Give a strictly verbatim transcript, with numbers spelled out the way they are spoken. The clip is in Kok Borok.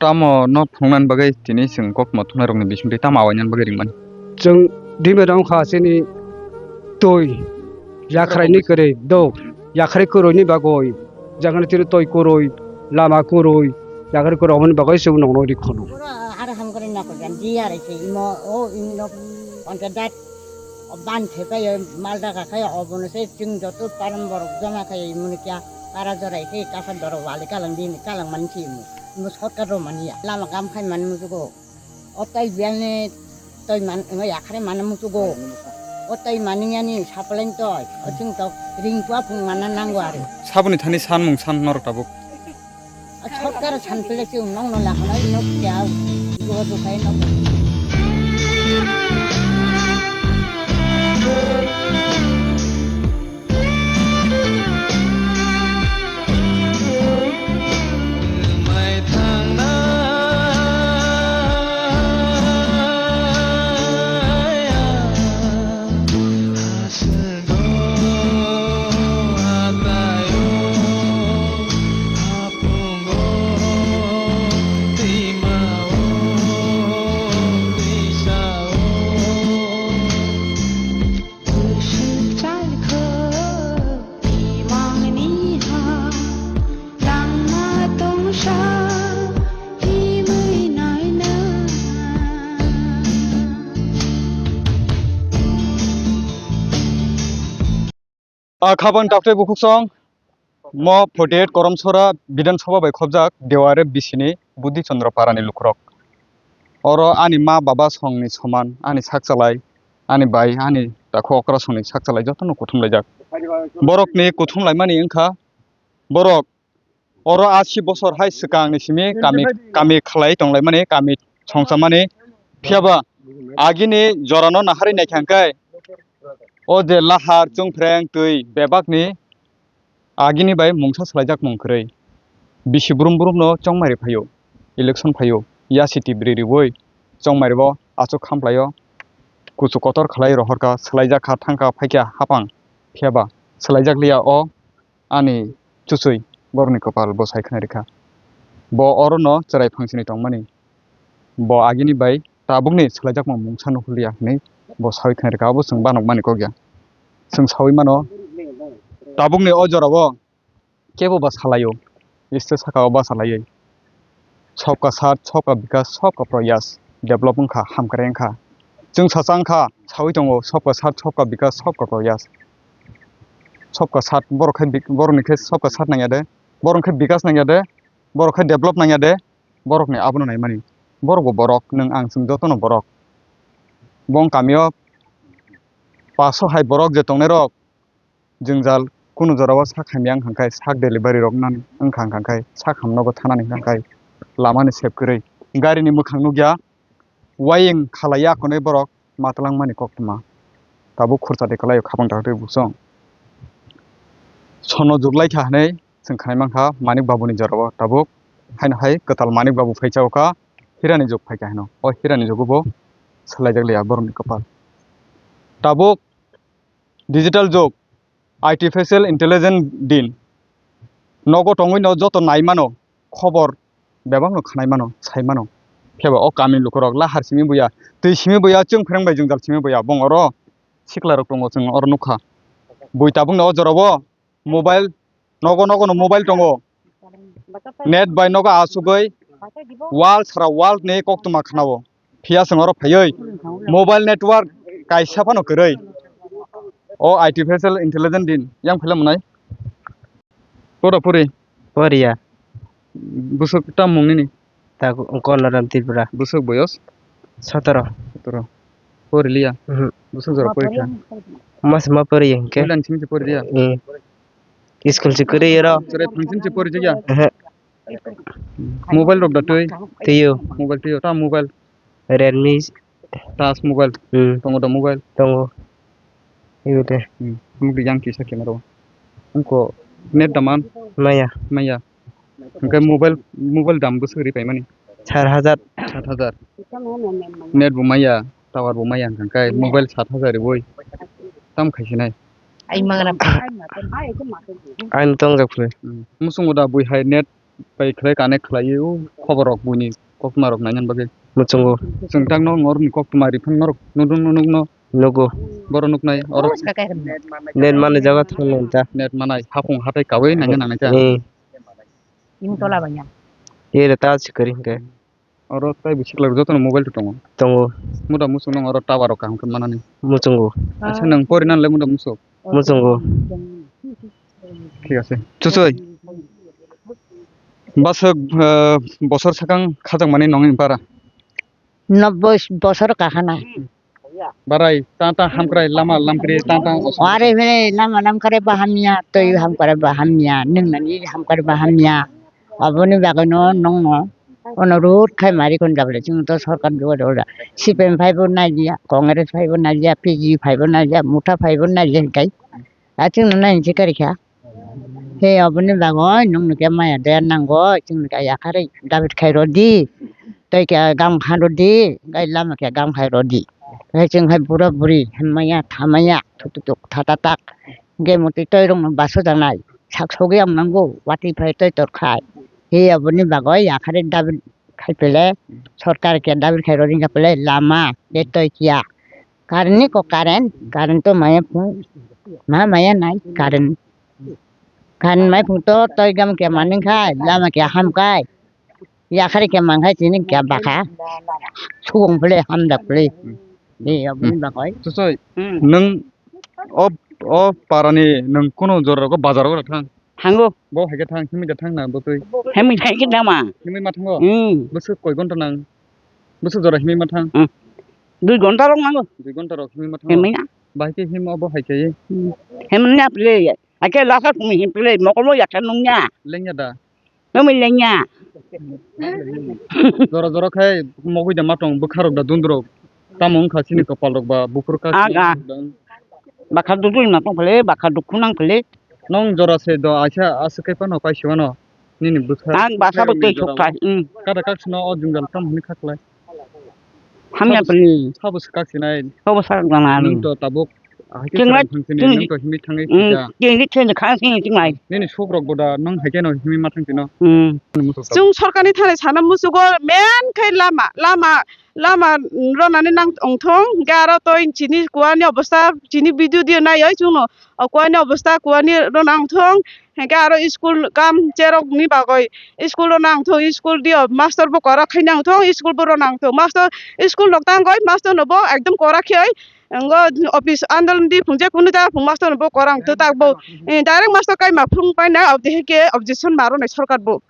Tamo no phunuknani bagwi tini chwng koktwma thumnairokni bisingtwi tamo awainani bagwi ringmani? Chwng dimedong kha chini twi yakhraini kwrwi do, yakhrai kwrwini bagwi jagani tini twi kwrwi, lama kwrwi, yakhrai kwrwi, oboni bagwi chwng nokno ri khunu. Oro har ham kore nokol jan di are se imo o ino panchayat O ban khe pai o, mal daga khai o, obono se chwng joto param borok joma khai o, imo ni kya para jorai khe kasa doro wali kalang di, kalang man si imo, imo shortcut rok mani ya, lama gam khai man musugo, o tai bial ni toi man, imo yakhare man musugo, o tai mani yani sapaleng toi, o chwng tok ring tua phung mana nango are. Saboni thani san mung san norok tabuk. Sokar san pele si unong no lakhana nok kya go do khai nok. A khabang taktwi bukhuksong mo forty eight Koromsora Bidhan Sabha bai khobjak Deware bisini Budhi Chandra Parani lukurok. Oro ani ma baba songni soman, ani sakchalai, ani bai, ani takhu okra songni sakchalai jotono kuthum laijak. Borokni kuthum laimani wngkha borok Oro asi bosor hai swkangni simi kami, kami khlai tonglaimani, kami songchamani. Phiyaba agini jorano naharwi naikha hwnkhe, o je lahar, chungphreng, twi bebakni agini bai mungsa swlaijak mung kwrwi. Bisi brum brumno chongmari phaio, election phaio, yasi tibri riwi chongmaribo achuk khamplaio, kuchu kotor khlai rohorkha, swlaijakha, thangkha, phaikha hapang. Phiyaba swlaijakliya o ani chuchwi borokni kwpal bo sai khwnai rwkha. Bo orono chwrai phangsini tongmani, bo agini bai tabukni swlaijakma mungsa nukhulya hwnwi bo saui khwnai rwkha. Abo chwng banokmani kok ya. Chwng saui mano, tabukni o jorao kebo ba salaio, iste saka o ba salaiwi. Sabka saath, sabka bikas, sabka proyas, develop wngkha, hamkrai wngkha. Chwng sacha wngkha, saui tongo, sabka saath, sabka bikas, sabka proyas. Sabka saath, borok khai bik-, borokni khe sabka saath nangya de, borok khe bikas nangya de, borok khe develop nangya de, borokni abono naimani. Borok bo borok, nwng ang chwng jotono borok. Bo wng kamio paso hai borok je tongnairok, jwngjal kunu jorao sak hamya wngkha khe sak delivery rok nani wngkha, wngkha khe sak hamnogo thanani wngkha khe lamani sep kwrwi garini mwkhang nukya, wayeng khalaiya konwi borok matwlangmani koktwma tabuk khurcha de kwlaio khabang daktwi busong sono juklaikha hwnwi chwng khnai mankha Manik Babuni jorao tabuk haino hai kwtal Manik Babu phaichao kha hirani jug phaikha hino o hirani jugo bo swlaijakliya borokni kwpal tabuk. Digital jug, artificial intelligence din. Nogo tongwi no joto nai mano, khobor bebak no khnai mano, sai mano. Phiyaba o kami lukurok lahar simi buya, twi simi buya, chwng phreng bai jwngjal simi buya. Bong oro sikla rok tongo, chwng oro nukha. Bui tabuk no o jorao mobile, nogo nogo no mobile tongo. Net bai nogo asugwi world sara world ni koktwma khnao. Phiya chwng oro phaiwi mobile network kaisa phano kwrwi. O artificial intelligence din yang phila mwnai. Pura puri. Poriya. Busuk tam mung nini. Tak Kolaram Tripura. Busuk boyos. Sotoro. Sotoro. Pori liya. Mhm. Busuk jora pori kha. Mas ma pori hingke. Bulan simi pori liya. Hmm. School se kwrwi oro. Chwrai phangchin se pori jagya. Ehe. Mobile rok da twi. Twiyo. Mobile twiyo. Ta mobile. Redmi. Tas mobile. Hmm. Tongo da mobile. Tongo. Ibo de. Hmm. Muk di yang kisa camera. Ungko net daman. Maya. Maya. Hingke mobile, mobile dam bwswk ri paimani? Sat hajar. Sat hajar. Net bo maya, tower bo maya hingke mobile sat hajar riwi tam khaisinai. Ai magra. Ang tongjak phai. Hmm. Musungo da bui hai net bai khlai connect khlaiwi o khobor rok buini koktwma rok nainani bagwi. Muchungo. Chwng tangno ngorni koktwma riphang norok nudung nunukno. Nugo. Boro nuknai oro. Net manai jaga thangna ta. Net manai hapung hatai kawi nangya nangnai ta. Hmm. Im tola banya. Yere ta sikari hingke. Oro tai bisi kwlai jotono mobile rok tongo. Tongo. Muda musuk nang oro tower rok kaham khe manani. Muchungo. Acha nang pori nan le muda musuk. Muchungo. Thik ase. Chuchoi. Basuk, eh, bosor sakang khajak mani nongni bara. Nobboi bosor kahana. Barai ta ta hamkrai lama lamkri ta ta. Ware hene lama lamkrai bahamya, toi hamkrai bahamya, nungnani hamkrai bahamya. Aboni bagwino nongno onurut khai mari kon jabole chwng to sorkar duwa duwa. C P M phaibo naiya, Congress phaibo naiya, P G phaibo naiya, Motha phaibo naiya hinkai. A chwngno nainse karikha. He aboni bagwi nongno khe maya daya nango, chwngno khe yakarwi david khai rwdi. Tei khe gam kha rwdi, gai lama khe gam khai rwdi. He chwng hai bura buri hemmaya thamaya thuk thuk thuk tha ta tak. Hwnkhe mwtwi twi rokno baso janai sak sogwi ang nango, watwi phai twi tor khai. He aboni bagwi yakarwi david khai pele, sorkar khe david khai rwdi wngkha pele lama tei twi kiya. Current ni kok current, current to maya phung, ma maya nai current. Current mai phung to toi gam khe maning khai, lama khe ham khai, yakhari khe mang khai chini khe bakha. Suwung phle hamjak phle. Ni aboni bagwi. Chuchoi, hmm, nwng o, o parani nwng kunu jora rogo bazar rogo thang? Thango. Bo hai khe thang, himwi da thang na bo twi? Himwi thang khe thang ma. Himwi ma thango? Hmm. Bwswk koi gonta nang? Bwswk jora himwi ma thang? Hmm. Dui gonta rok nango. Dui gonta rok himwi ma thango? Himwi na. Bahai khe him obo hai khe? Hmm. Himwi na phle. Ake lasa tumi him phle, mokol mo yaksa nung nya. Lengya da? Numi lengya. Jora jora khai mogwi da matong bwkha rok da dundrok. Tamo wngkha chini kopal rok ba buphur ka. Aga. Bakha dudui matong phle, bakha dukhu nang phle. Nong jora se do aisa aswk kai phano kai siwano. Nini bwkha. Ang basa bo tei sukha. Hmm. Kada kak sino o jwngjal tam hwnwi kha khlai. Hamya phle. Sabo swkak sinai. Sabo swkak jana. Nung to tabuk. Chwng lai, chwng, chwng, chwng lai. Nini sok rok boda nung hai khe no himwi ma thang tino. Hmm. Chwng sorkar ni thani sana musugo main khai lama, lama, lama rona ni nang ongthong, hwnkhe aro toi chini kuani obostha, chini video dio nai oi chwng no, o kuani obostha kuani rona ongthong, hwnkhe aro school kam cherok ni bagwi school rona ongthong, school dio master bo kwrak khai nang thong, school bo rona ongthong, master school rok tangoi master no bo ekdom kwrak khai Ngo office andolon di phungjak kunu ta phung master bo korang to tak bo, eh, direct master kai ma phung pai na, abdi hai khe objection ma rwnai sorkar bo.